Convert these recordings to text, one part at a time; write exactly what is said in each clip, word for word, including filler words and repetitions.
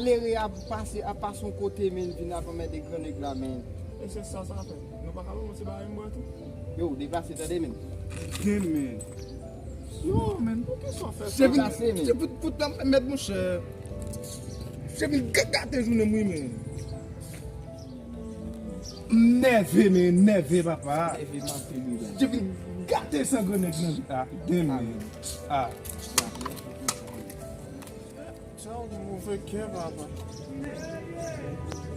Malere ap pase, ap pase yon kote, men vin ap anmède gran nèg la, men. E se sa sa fè. Nou pa ka ban mwen ti bagay m bwè tou? Yo, deplase, tande, men. Demen. Yo, men, poukisa w fè sa? Se vin, se pou, pou tan mèt, monchè. Se vin ga-, gate jounen m, wi, men. M nève, men, nève, papa. Nève, m ap fè li, men. Se vin gate san gran nèg nan, ah, demen. Ah. Sa ou gen move kè, papa.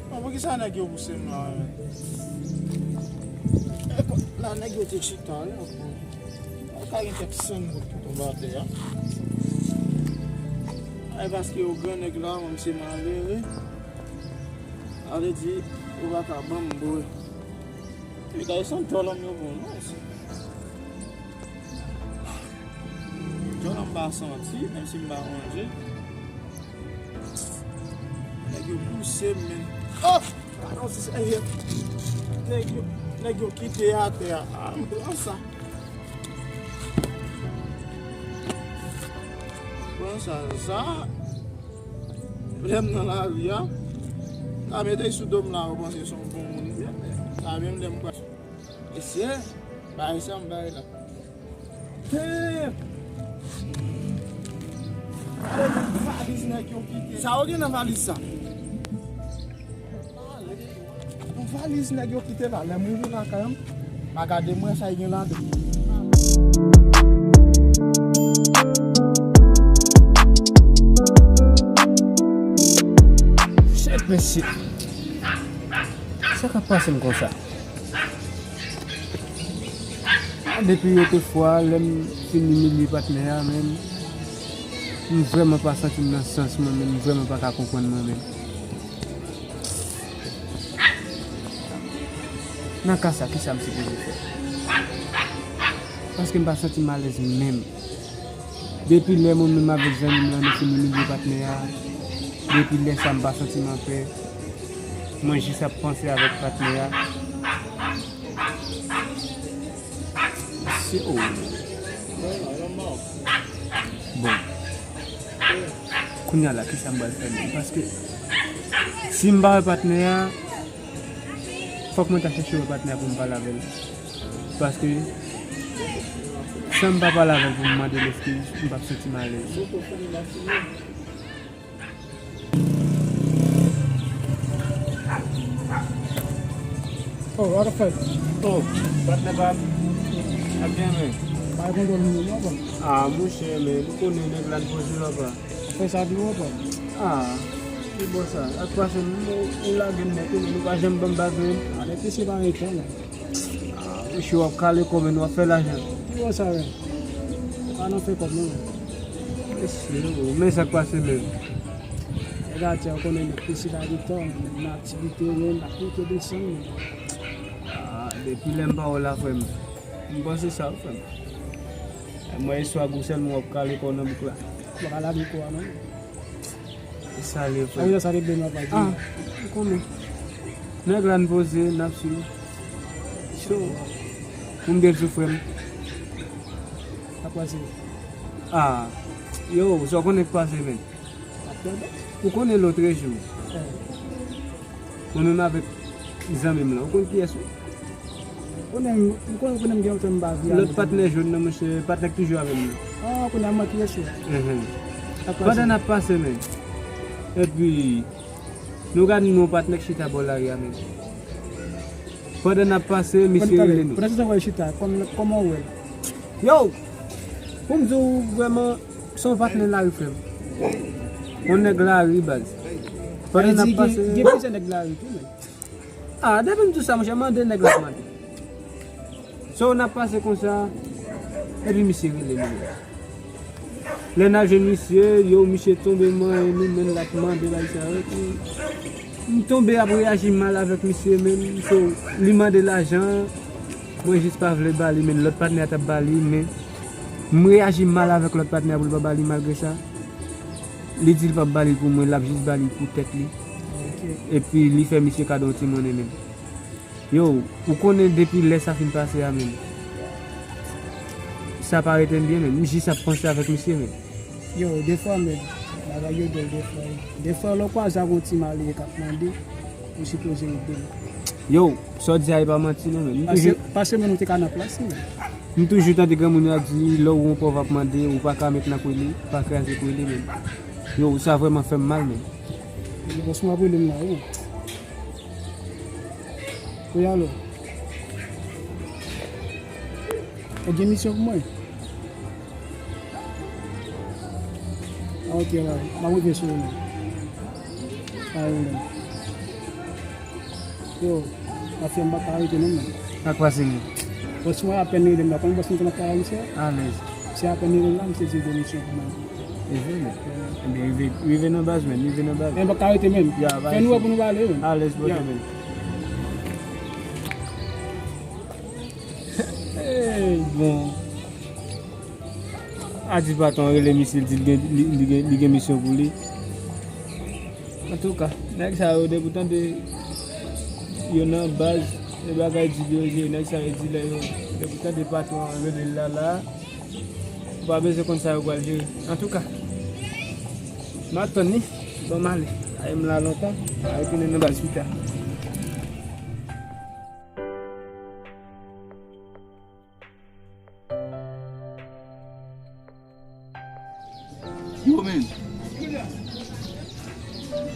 Bon, poukisa nèg yo pouse m la, men? E kon, la, nèg yo te chita la, bon. Ou ka gen kèk senk goud pou tonbe atè a. Ay, paske yo gran nèg la, mwen, se malere. Sa vle di, yo pa ka ban m bwè. Epi gade san djòlòm yo bon, non. Djòlòm pa santi, menm si m pa manje. Nèg yo pouse m, men. Oh! Gadon si se, eh, nèg yo, nèg yo kite atè a. Ah, m pran sa. Pran sa, sa. Lè m nan lari a, ta mete sou do m la, ou panse se yon bon moun m ye. Sa menm lè m pral. Mesye, bay sa m bay la. Damn! Valiz nèg yo kite. Sa yo gen nan valiz sa? Yon valiz nèg yo kite la. Lè m rive lakay an, m a gade m wè sa y gen ladan. Shit, mesye. Sa k ap pase m konsa? A, depi otefwa, lè m fin imilye patnè a, men, m vrèman pa santi m nan sans mwen, men m vrèman pa ka konprann mwen menm. Nan ka sa, kisa m sipoze fè? Paske m pa santi m alèz menm. Depi lè mwen menm avèk zanmi m lan nou fin imilye patnè a, depi lè sa m pa santi m anpè. Mwen jis ap panse avèk patnè a. Se, oh. Bon. Kounye a la, kisa m pral fè menm? Paske si m pa wè patnè a, fòk mwen ta chèche wè patnè a pou m pale avè l. Paske san m pa pale avè l pou m mande l eskiz, m p ap santi m alèz. Oh, what the fuck? Oh, patnè pa ap byen, men. Pa gen dòmi non, non, pa. Ah, monchè, men, nou konnen nèg la n poze la, pa. Fè sa di w, pa. Ah, ki bò sa? Ak pase, nou, nou lage m nèt, men nou pa janm ban m baz, men. Ah, nèt, se pa retan, non. Ah, monchè, w ap kale kò, men w ap fè lajan. Ki bò sa, men? Pa nan fè kòb, non, men. Mesye, oh, men sa k pase, men. Nèg atè, ou konnen nèg pesi la di tan, nan aktivite, men, n ap monte desann, men. Ah, depi lè m pa wè w la, frè m, m panse sa, frè m. Mwen, eswag ou sèlman w ap kale kò w nan bouk la. Ou pa ka lage kò a, non. E sa l ye, frè m. Sa vle di sa te byen nan paj. Ah, ou konnen. Nèg la n poze, n ap swiv. So, pou m byen sou frè m. Sa pase. Ah, yo, sa w konnen k pase, men. Ou konnen lòt jou, mwen menm avèk zanmi m lan, ou konn kiyès wi? Ou konnen m, ou konnen, ou konnen m gen yon tan m pa vin. Lòt patnè jòn nan, monchè, patnè k toujou avè m nan. Ah, ou konnen m kiyès wi? Enhen. Pandan n ap pase, men. Epi, nou gade yon patnè k chita bò lari a, men. Pandan n ap pase, misye rele nou. Pandan se sa w wè chita, kòman w wè l? Yo! Pou m di w vrèman, se yon patnè lari, frè m. Yon nèg lari, baz. Pandan n ap pase. Gen plizyè nèg lari tou, men. Ah, depi m di w sa, monchè, mande nèg la mande. So, n ap pase konsa, epi misye rele nou. Lè n al jwenn misye, yo, misye tonbe manyen nou, men l ap mande bay sa yo. M tonbe ap reyaji mal avèk misye, men so, li mande lajan, mwen jis pa vle ba li, men lòt patnè a t ap ba li, men m reyaji mal avèk lòt patnè a pou l pa ba li malgre sa. Li di l p ap ba li pou mwen, l ap jis ba li pou tèt li. Epi li fè misye kado yon ti monnen, men. Yo, ou konnen depi lè sa fin pase a, men. Sa pa rete m byen, men. M jis ap panse avèk misye, men. Yo, defwa, men, Bagay yo dwòl defwa wi. Defwa lè w kwaze ak yon ti malere k ap mande, ou sipoze ede l. Yo, sa w di a e pa manti non, men. M toujou, pase men nou te ka nan plas li, men. M toujou tande granmoun yo ap di, lè w wè yon pòv ap mande, ou pa ka met nan kole, pa kraze kole, men. Yo, sa vrèman fè m mal, men. Bòs mwen ap rele m la, wi. Wi, alo. Ou gen misyon pou mwen? Ah, ok, alright. M ap rive sou ou, man. Pa gen pwoblèm. Yo, mafya, m pa ka rete non, man. Sa k pase, men? Bòs mwen apèn rele m la. Konn bòs mwen te nan travay, misye? Alèz. Misye apèn rele m la, misye di l gen misyon pou mwen. E vre, men. Ebyen, rive, rive nan baz, men. Rive nan baz. Men m pa ka rete, men. Ya, fè nou wè pou nou pale, men. Alèz, bro, men. Ey, bon. A di patwon an rele misye, li di l gen, li, li gen, li gen misyon pou li. Antouka, nèg sa yo, depi w tande yo nan baz, e bagay di yo ye, nèg sa yo di lè yo, depi w tande patwon an rele l la, la, ou pa bezwen konn sa yo pral jere. Antouka, m ap tann li, ban m ale. Ay, m la lontan, m a retounen nan baz pita. Yo, men.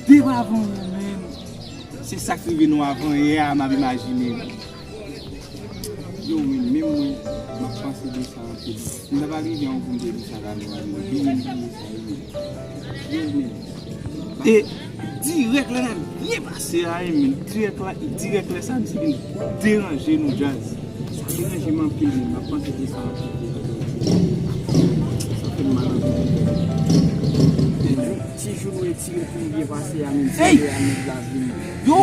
Depi avan yè, men. Se sa k rive nou avan yè a, m ap imajine. Yo, men, menm mwen, m ap panse de sa anpil. M ta pral rive an pou m te di sa talè a, men. Bliye, bliye sa, wi, men. Yo, men. E dirèk lè n ap byen pase a, wi, men. Dirèk la, dirèk lè sa, misye vin deranje nou djaz. Sa deranje m anpil, men. M ap panse de sa anpil. Sa fè m mal anpil. Ti jou nou etire pou nou byen pase a, men. Hey! Yo!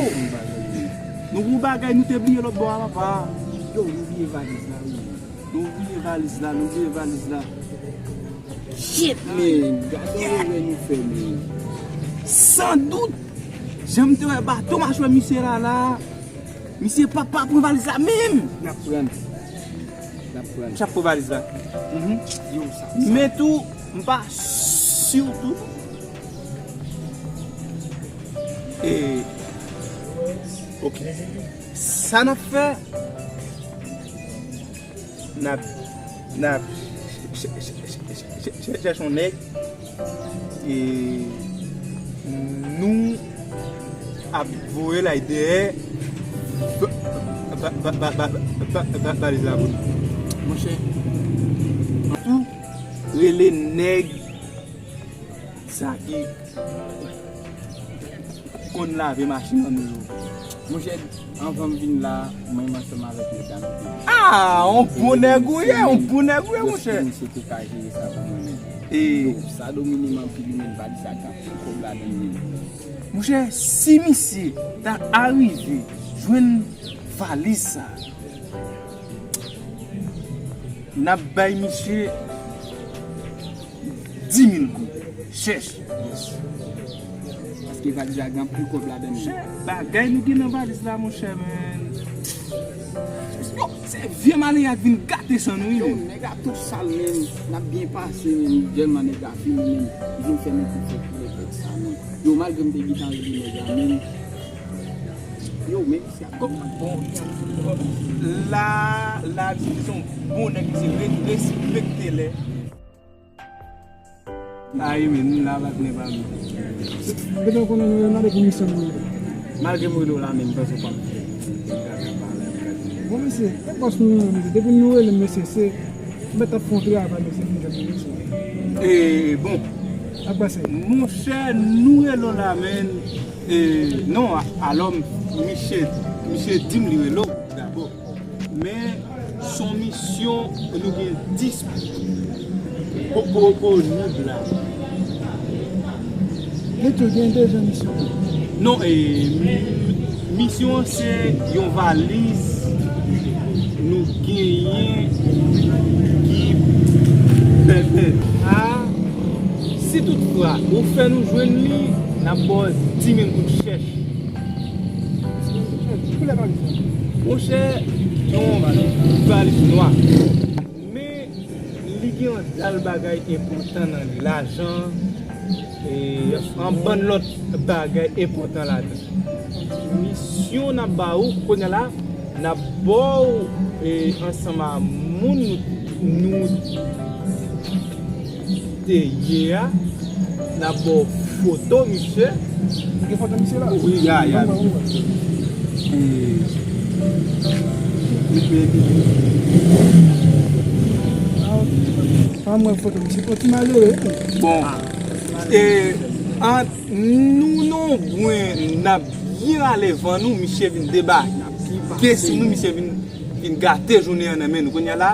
Nou gon bagay nou te bliye lòt bò a, papa. Yo, nou bliye valiz la, wi. Nou bliye valiz la, nou bliye valiz la. Shit, man. Gade erè nou fè, man. San dout, jan m te wè bato mache wè misye la, la. Misye pa, pa pran valiz la menm. N ap pran. N ap pran. Misye ap pran valiz la. Mhm. Yo, sa, sa. Men tou, m pa si tou. E, ok. Sa n ap fè, n ap, n ap ch-, ch-, chèche yon nèg, e nou ap voye l ay dèyè ba-, ba-, valiz la pou nou. Monchè, tou rele nèg sa ki konn lave machin an nou yo. Monchè, anvan m vin la, mwen menm ansanm avèk medam te. Ah, on bon nèg ou ye, on bon nèg ou ye, monchè. Misye te ka jere sa pou mwen menm. E yo, sa domine m anpil, li menm pa di sa, gen anpil kòb ladan li menm. Monchè, si misye ta arive jwenn valiz sa, n ap bay misye di mil goud. Chèch. Yes. Paske valiz la gen anpil kòb ladan li. Chè, bagay nou gen nan valiz la, monchè, men. Yo, se vye malere a k vin gate san nou, wi. Yo, nèg la tou sal, men. N ap byen pase, men. Tèlman nèg la fini, men. Yo fè nou tou fè pou nèg sa, men. Yo, malgre m te gentan rele nèg la, men. Yo, men. Bon, la, la, li se yon bon nèg, li se re-, respekte lè. Ayi, men, nou la pa konnen pa nou. Depi w konnen nou, nou ale pou misyon nou ye. Malgre m rele w la, men, m panse w p ap fè. Bon, mesye, e bòs nou, mesye. Depi nou rele m, mesye, se, m mèt ap fè yon travay, mesye, pou jwenn nou, mesye. E, bon. Ap pase. Monchè, nou rele w la, men, e, non, a-, alò, misye, misye di m li rele w dabò. Men, s on misyon nou gen disponib la. Gen tou, gen deja misyon. Non, e, mi-, misyon an se yon valiz nou genyen ki pèpèt. A, si toutfwa ou fè nou jwenn li, n ap ba w di mil goud chèch. Ki koulè valiz la? Monchè, yon valiz nwa. Men, li gen yon dal bagay enpòtan nan li. Lajan, E, an bann lòt bagay enpòtan ladan. Misyon n ap ba ou, kounye a la, n ap ba w, e, ansanm a moun nou, nou te ye a, n ap ba w foto misye. Ou gen foto misye la? Wi, ya, ya. Ban mwen, ban mwen. E, e, e, e. Ah, ok. Ban mwen foto misye. Yon ti malere. Bon. E, an, nou, nou, byen, n ap byen rale van nou, misye vin debake sou nou, misye vin, vin gate jounen an nan men nou. Kounye a la,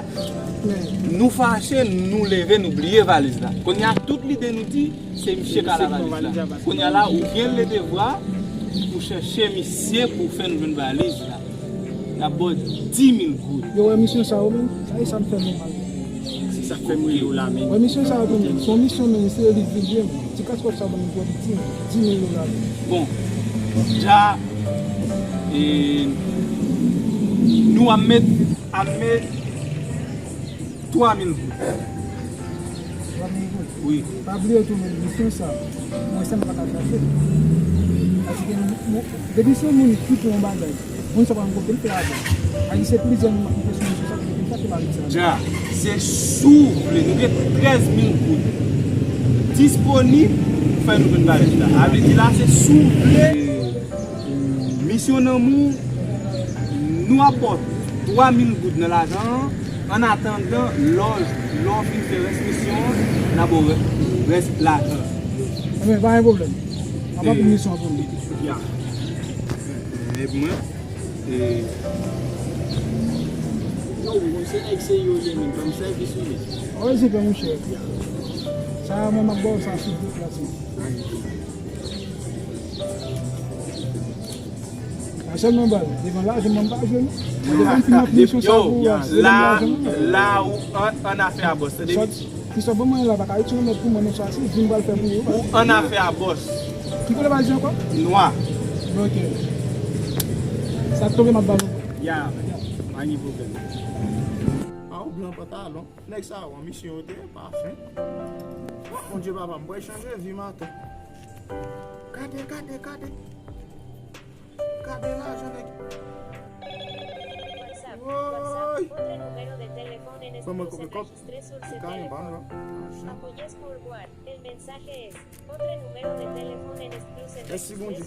nou fache, nou leve, nou bliye valiz la. Kounye a, tout lide nou di, se misye k al a valiz la. Kounye a la, ou gen ledevwa pou chèche misye pou fè nou jwenn valiz la. N ap ba w dis mil goud. Yo, wè misyon sa yo menm, sa e sa m fè nou mal. Se sa k fè m rele w la menm. Wè misyon sa yo menm, se yon misyon menm, se li vin jwenn. Ti kaskòt sa ban m twò piti, dis mil dola. Bon, dja, e, nou ap met, ap met twa mil goud. Twa mil goud? Wi. Pa bliye tou, men misyon sa, mwen sèl mwen pa ka chache. Paske nou, nou, depi se yon moun ki fè yon bagay, moun sa pa gen kote l fè avè l. Paske se plizyè moun ki fè sou misyon sa, ki te chache mari sa. Dja, se si w vle, nou gen trèz mil goud disponib pou fè nou jwenn valiz la. A vle di la, se si w vle. Misyon nan men w, nou ap ba w twa mil goud nan lajan an. Annatandan, lè w, lè w fin fè rès misyon an, n a ba w rè-, rès lajan. Ebyen, pa gen pwoblèm. N a ba w pou misyon an pou nou. Ya. E, e, mwen, e, yo, mwen se nèg serye w ye, men ban m sèvis ou ye. Wi, se byen, monchè. Sa, mwen, m ap ba w sa sou de plas. Sa sèlman bal. Devan lajan, mwen pa jwe, non. Devan m fin nan misyon sa pou, yo, se la, devan lajan, non. La ou an, an afè a bòs, tande byen. Ki sòt ban mwen la, pa ka ret sou mèt pou mwen, non, sa se vin pral fè pou ou. Ou an afè a bòs. Ki koulè valiz ankò? Nwa. Ok. Sa k tonbe, m ap ba nou. Ya, pa gen pwoblèm. A, ou blan pantalon. Nèg sa yo, an misyon yo te ye, pa fen. Bondye papa, m pral chanje vi m atò. Gade, gade, gade. Gade lajan nèg. Woy! Ban mwen kòb, kòb. Li ka yon ban non. Mèsi Bondye.